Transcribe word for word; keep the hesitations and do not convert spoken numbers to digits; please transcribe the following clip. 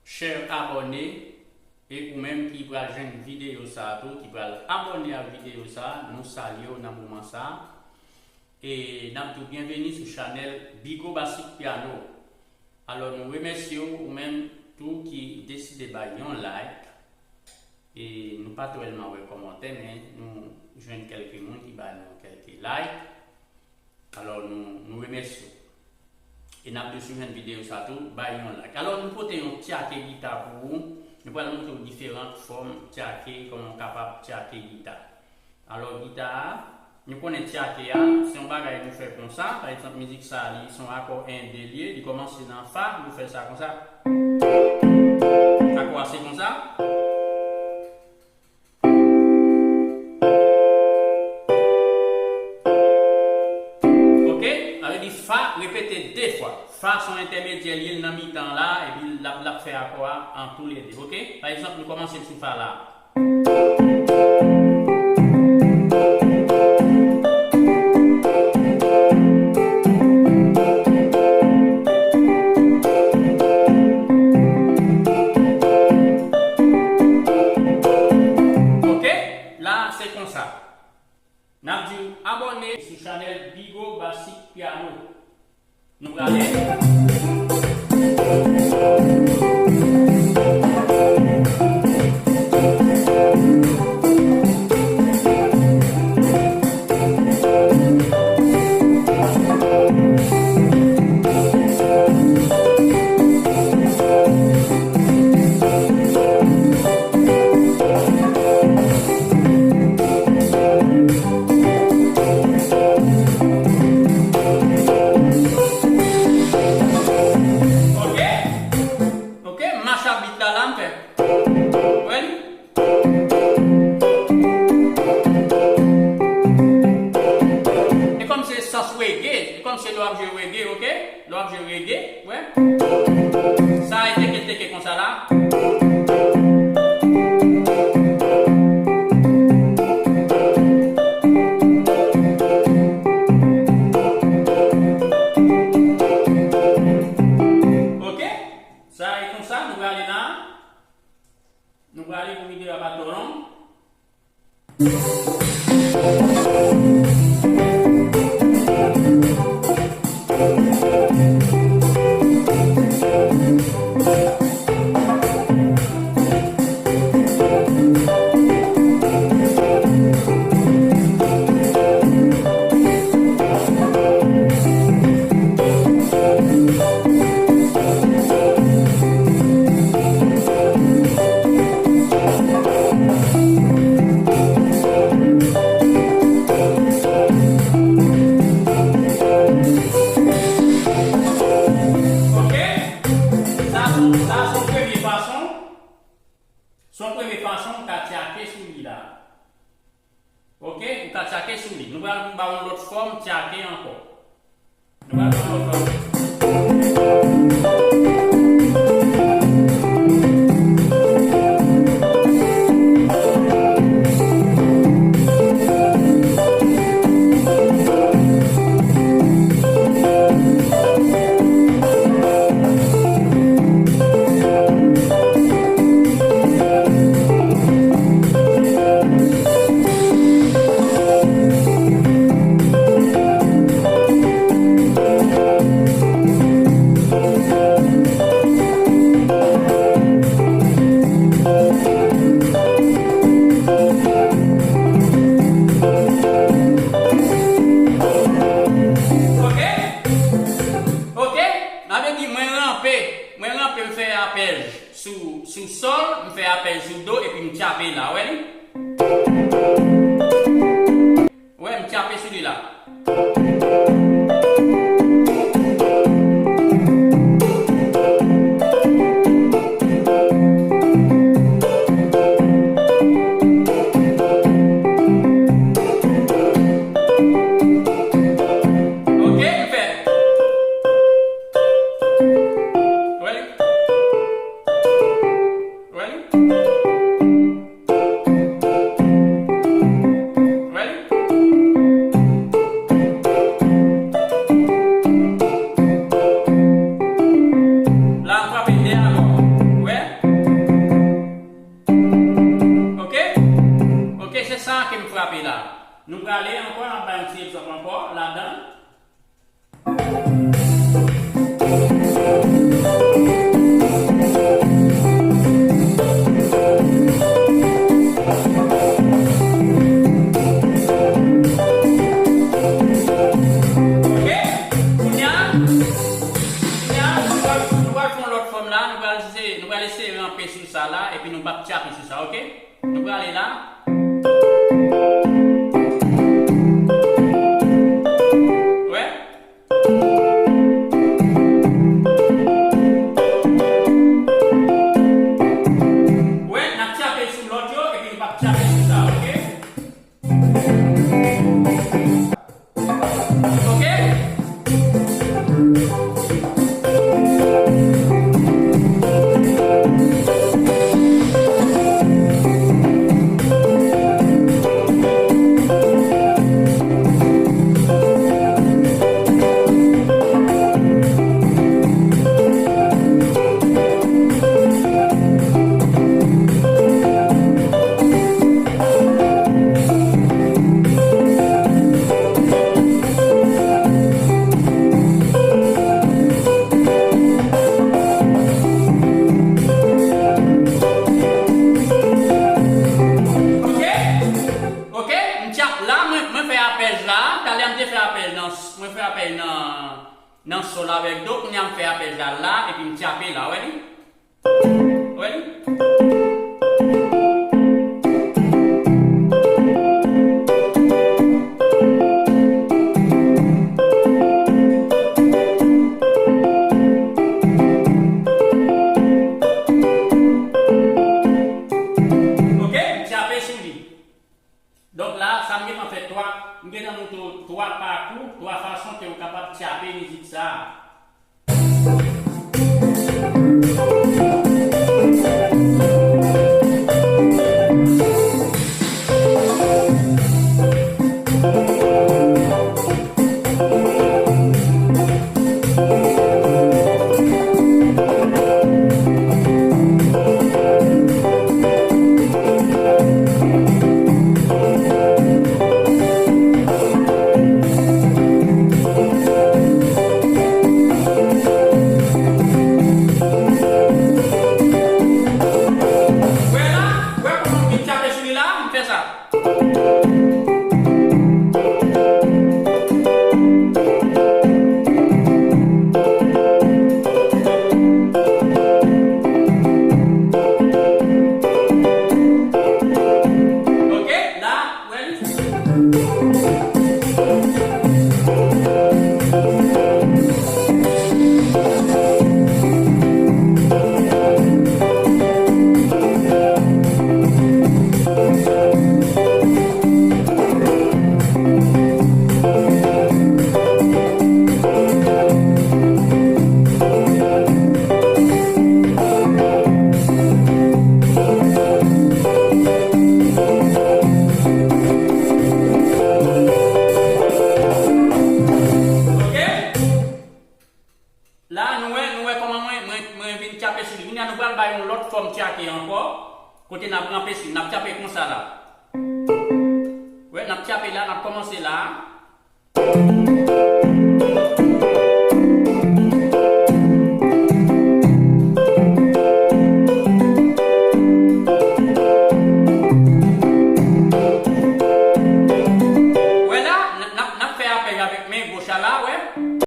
Chè abòne, e ou menm ki pral jwenn videyo sa a tou, ki pral abòne ak videyo sa a, nou salye w nan moman sa a. E n ap di w byenveni sou chanèl Bigo Basic Piano. Alò, nou remèsye w, ou menm tou ki deside bay yon like. E nou pa twèlman wè kòmantè, men nou jwenn kèlke moun ki ba nou kèlke like. Alò, nou, nou remèsye w. E n ap di w si w jwenn videyo sa tou, bay yon like. Alò, nou pote yon tyake gita pou ou. Nou pral montre w diferan fòm tyake, kòman w kapab tyake gita. Alò, gita a, nou konnen tyake a, se yon bagay nou fè konsa. Pa egzanp, mizik sa a, li se yon akò en de li ye, li kòmanse nan fa, nou fè sa konsa. Akò a se konsa. Ok, sa vle di fa repete de fwa. Fa se yon entèmedyè, li ye nan mitan la, epi l ap, l ap fè akò a an toulede. Ok, pa egzanp, nou kòmanse sou fa la. Ok, la se konsa. N ap di w abòne sou chanèl Bigo Basic Piano. Nou prale. Ok, ok, m mache ak bit la, la m fè. Wè li? E kòm se sans reggae, e kòm se lè w ap jwe reggae, ok? Lè w ap jwe reggae, wè. Sa e teke teke konsa la. Ok? Sa e konsa, nou prale la. Nou prale pou videyo a pa twò long. Ok? Sa, sa se yon premye fason. Se yon premye fason ou ka tyake sou li la. Ok, ou ka tyake sou li. Nou pral ba w yon lòt fòm tyake ankò. Nou pral ba w yon lòt fòm. Ok? Ok? Sa vle di mwen ranpe, mwen ranpe, m fè apèj sou, sou sòl, m fè apèj sou do, epi m tyape la, wè li? Wè, m tyape sou li la. Ok, m fè. Wè li? Wè li? Wè li? Prale ankò, n ap bay yon ti egzanp ankò ladan l. Ok? Kounye a, kounye a, nou pral, nou pral fè yon lòt fòm la, nou pral eseye, nou pral eseye ranpe sou sa la, epi nou p ap tchape sou sa, ok? Nou prale la. Wè. Wè, n ap tchape sou lòt yo, epi nou p ap tchape sou sa, ok? Ok? Ok, ok, m tchape la, mwen, mwen fè apèj la, talè m te fè apèj nan, mwen fè apèj nan, nan sol avèk do, kounye a m fè apèj la la, epi m tchape la, wè li? Wè li? Ok, m tchape sou li. Donk la, sa m gentan fè twa, m gentan montre w twa pakou, twa fason ke w kapab tchape mizik sa a. Wè la, wè kòman m vin tchape sou li la, m fè sa. Ok, la, wè li. Ok? La, nou wè, nou wè kòman mwen, mwen, mwen vin tchape sou li. Kounye a, nou pral bay yon lòt fòm tchake ankò. Kote n ap ranpe sou li, n ap tchape konsa la. Wè, n ap tchape la, n ap kòmanse la.